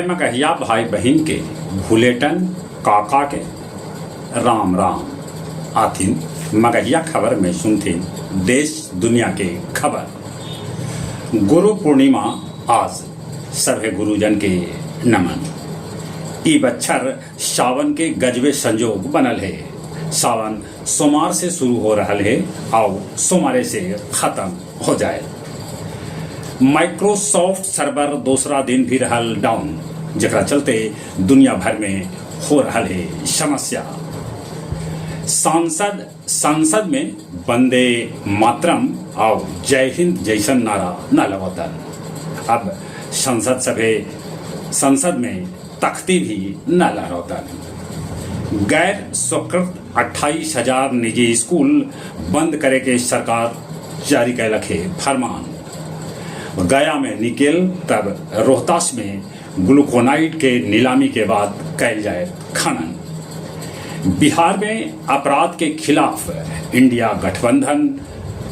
सभे मगहिया भाई बहिन के भुलेटन काका के राम राम। आथिन मगहिया खबर में सुनथिन देश दुनिया के खबर। गुरु पूर्णिमा आज सभे गुरुजन के नमन। ई बच्छर सावन के गजबे संजोग बनल हे। सावन सोमार से शुरू हो रहल हे आउ सोमारे से खत्म हो जाए। माइक्रोसॉफ्ट सर्वर दोसरा दिन भी रहल डाउन, जेकरा चलते दुनिया भर में हो रहल हे समस्या। सांसद संसद में वंदे मातरम आउ जय हिंद जैसन नारा न लगौतन। अब संसद सभे संसद में तख्ती भी न लहरौतन। गैर स्वीकृत 28,000 निजी स्कूल बंद करे के सरकार जारी कैलक हे फरमान। गया में निकेल तब रोहतास में ग्लूकोनाइड के नीलामी के बाद कैल जाए खनन। बिहार में अपराध के खिलाफ इंडिया गठबंधन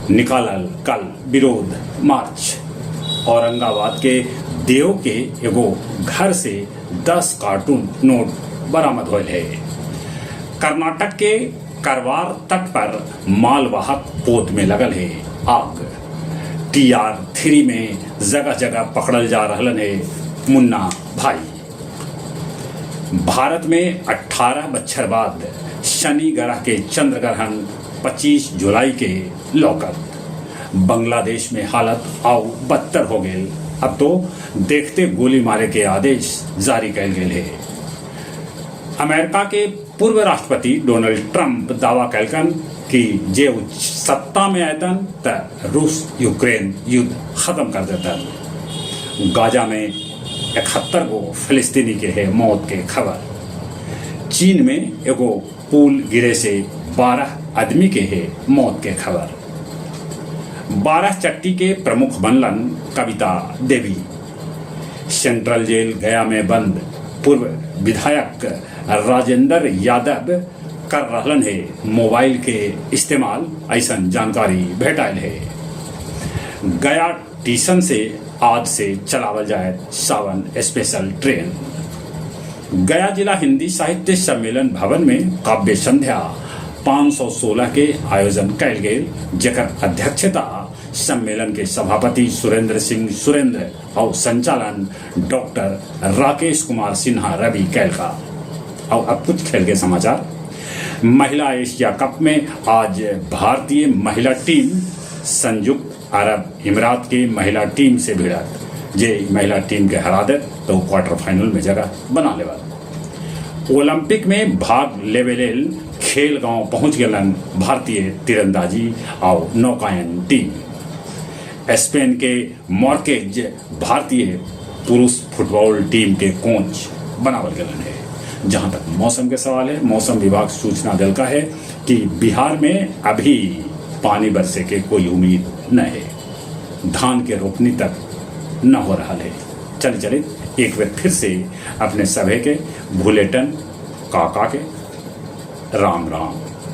निकालल कल विरोध मार्च। औरंगाबाद के देव के एगो घर से 10 कार्टून नोट बरामद होल हे। कर्नाटक के करवार तट पर मालवाहक पोत में लगल है आग। TR 3 में जगह जगह पकड़ल जा रहलन है मुन्ना भाई। भारत में 18 बच्छर बाद शनि ग्रह के चंद्र ग्रहण 25 जुलाई के लौकत। बांग्लादेश में हालत आउ बदतर हो गेल। अब तो देखते गोली मारे के आदेश जारी कैल गेल है। अमेरिका के पूर्व राष्ट्रपति डोनाल्ड ट्रंप दावा कैलकन कि जे उ सत्ता में आयतन त रूस यूक्रेन युद्ध खत्म कर देतन। गाजा में 71 गो फिलिस्तीनी के है मौत के खबर। चीन में एगो पुल गिरे से 12 आदमी के है मौत के खबर। 12 चट्टी के प्रमुख बनलन कविता देवी। सेंट्रल जेल गया में बंद पूर्व विधायक राजेंद्र यादव कर रहलन है मोबाइल के इस्तेमाल, ऐसन जानकारी भेटाइल है। गया टीसन से आज से चलावल जाए सावन स्पेशल ट्रेन। गया जिला हिंदी साहित्य सम्मेलन भवन में काव्य संध्या 516 के आयोजन कैल गेल, जेकर अध्यक्षता सम्मेलन के सभापति सुरेंद्र सिंह सुरेंद्र और संचालन डॉक्टर राकेश कुमार सिन्हा रवि कैल का। और अब कुछ खेल के समाचार। महिला एशिया कप में आज भारतीय महिला टीम संयुक्त अरब इमारात के महिला टीम से भिड़त। जे महिला टीम के हरा दे तो क्वार्टर फाइनल में जगह बना लेवत। ओलंपिक में भाग लेवे लेल खेल गांव पहुंच गेलन भारतीय तीरंदाजी और नौकायन टीम। स्पेन के मॉर्केज भारतीय पुरुष फुटबॉल टीम के कोच बनावल गेलन है। जहां तक मौसम के सवाल है, मौसम विभाग सूचना दिलका है कि बिहार में अभी पानी बरसे के कोई उम्मीद न है। धान के रोपनी तक न हो रहा है। चल चले एक बार फिर से अपने सभे के भुलेटन काका के राम राम।